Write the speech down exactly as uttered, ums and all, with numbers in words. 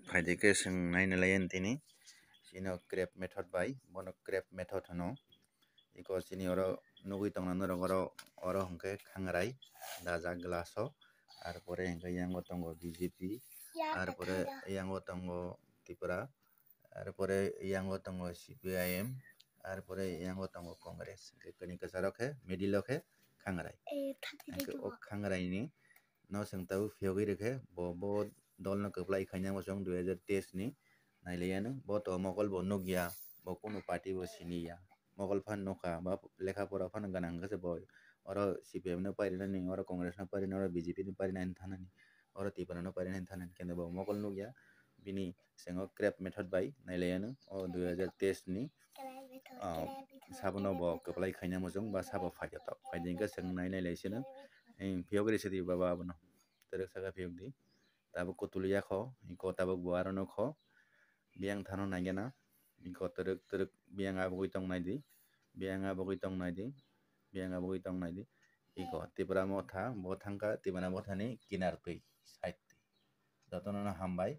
Phaidi khe chwng naina lai tini. Chini crab method bai, bono crab method hwno. Iko chini oro nugwi tongna norok oro, oro hwnkhe khangrai dajak glass o. Arpore hwnkhe yango tongo B J P, arpore yango tongo Tripura, arpore yango tongo C P I M, arpore yango tongo Congress. Hwnkhe kani kwcharo khe middle o khe khangrai. Hwnkhe o khangrai ni no chwng tabuk phiyogwi rwkhe bo, bo dol no kwplai khaina muchung dui hajar teis ni nailaiya no. Bo to mokol bo nukya, bo kunu party bo siniya. Mokol phan nukha, ba lekha pora phan gwnang hwnkhe se bo oro C P M no parinani, oro Congress no parinani, oro B J P no parinani thanani, oro Tripura no parinani thanani, kendo bo mokol nukya. Bini chwng o crab method bai nailaiya no o dui hajar teis ni, ah, sabono bo kwplai khaina muchung ba sabo phaikha tok. Phaidi hwnkhe chwng nai nailai sino, phiyogwi rwsidi baba abono. Twrwk saka phiyokdi. Tabuk kutulya kho, iko tabuk bo aro no kho. Biyang thano naigena, iko twrwk twrwk biyang abugwi tong naidi, biyang abugwi tong naidi, biyang abugwi tong naidi. Iko Tipra motha, bo thangkha Tipra mothani kinar twi, side twi. Jotono no hambai,